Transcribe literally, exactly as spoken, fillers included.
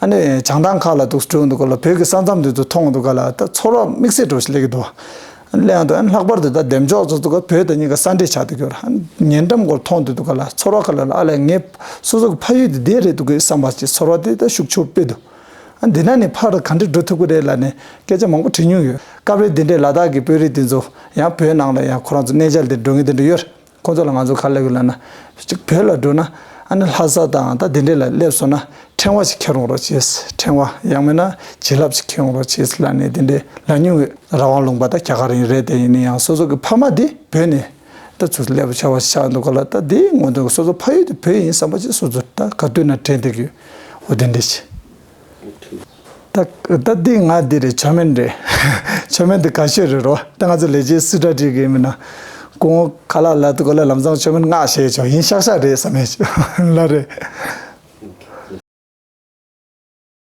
ཨ་ནི་བྱང་ཐང་ཁག་ལ་འདུག་འགྲོ་འདུག་ག་ལ། བོད་ཀྱི་ས་མཚམས་དེ་ཚོ་མཐོང་འདུག་ག་ལ། ད་ཚོར་བ་དམིགས་བསལ་འདྲ་བོ་ཞིག་སླེབས་ཀྱི་འདུག་ཨ་ནི་གླེང་འདུག་ཨ་ནི་ལྷག་པར་དུ་ད་འདེམས་ཅོག་ཚོ་འདུག་ག་བོད་དང་གཉིས་ཀ་ས་འདྲེས་ཆགས་བསྡད་ཀྱི་ཡོད་རེད། ཨ་ནི་ཉེ་འགྲམ་སྐོར་མཐོང་འདུག་ག་ལ། ཚོར་བ་ག་ལ་ལ་ཨ་ལས་ངའི་སོ་སོ་གི་ཕ་ཡུལ་དེ་འདི་རེད་འདུག་གི་བསམ་པ་ཅིག་ཚོར་བ་དེ་ད་ཤུགས་ཆེ་སྤེལ་འདུག་ཨ་འདི་ན་ནས་ཕར་ག་འདྲ་འགྲོ་ཐུབ་ཀྱི་རེད་ལབ་ནས་སྐད་ཆ་མང་པོ་དྲིས་མྱོང་ཡོད། སྐབས་རེ་འདི་འདྲའི་ལ་དྭགས་ཀྱི་དཔོན་རིགས་འདི་ཚོ་ཡང་བོད་ནང་ལ་ཡང་ཁོ་རང་ཚོ་གནས་མཇལ་དེ་འགྲོ་མཁན་དེ་འདྲ་ཡོད་རེད། ཁོང་ཚོ་ལ་ང་ཚོ་ག་རེ་ལབ་ཀྱི་ལབ་ན། གཅིག་བོད་ལ་འགྲོ་ན་ཨ་ནི་ལྷ་ས་དང་ད་དེ་འདྲ་ལ་སླེབས་སོང་ན་ཕྲེང་བ་ཞིག་འཁྱེར་ཡོང་རོགས་བྱེད། ཕྲེང་བ་ཡང་མིན་ན་བྱིན་རླབས་ཞིག་འཁྱེར་ཡོང་རོགས་བྱེད་ལབ་ནས་དེ་འདྲ་ལབ་མྱོང་ཡོད། ར་བ་ལུང་པ་ད་རྒྱ་གར་ཡིན་རེད། དེ་ཡིན་ན་ཡང་སོ་སོ་གི་ཕ་མ་དེ་བོད་ནས་ད་ཚུར་སླེབས་བྱ་བ་ཆགས་འདུག་ག་ལ། ད་དེའི་ངོ་དོན་སོ་སོ་ཕ་ཡུལ་དེ་བོད་ཡིན་བསམ་པ་ཅིག་སོ་སོ་ད་ག་དུས་ན་དྲན་བསྡད་ཀྱི་ཡོད། འོ་དེ་འདྲ་ཞིག་ད་ད་འདི་ང་འདི་རེད། ཆོས་མེད་རེད། ཆོས་མེད་འདི་ག་ཤོད་རེད་རོ། ད་ང་ཚོ་ལས་བྱེད་སུ་གྲ་སྒྲིག་གི་མིན་ན། སྐུ་ངོ་ཁ་ལག་ལ་དུ་ག་ལ་ལམ་སང་ཆོས་མེད་ང་ཞེས་ཆོག་ཡིན་ཤག་ཤག་རེད་བསམ་མེད་ལ་རེད།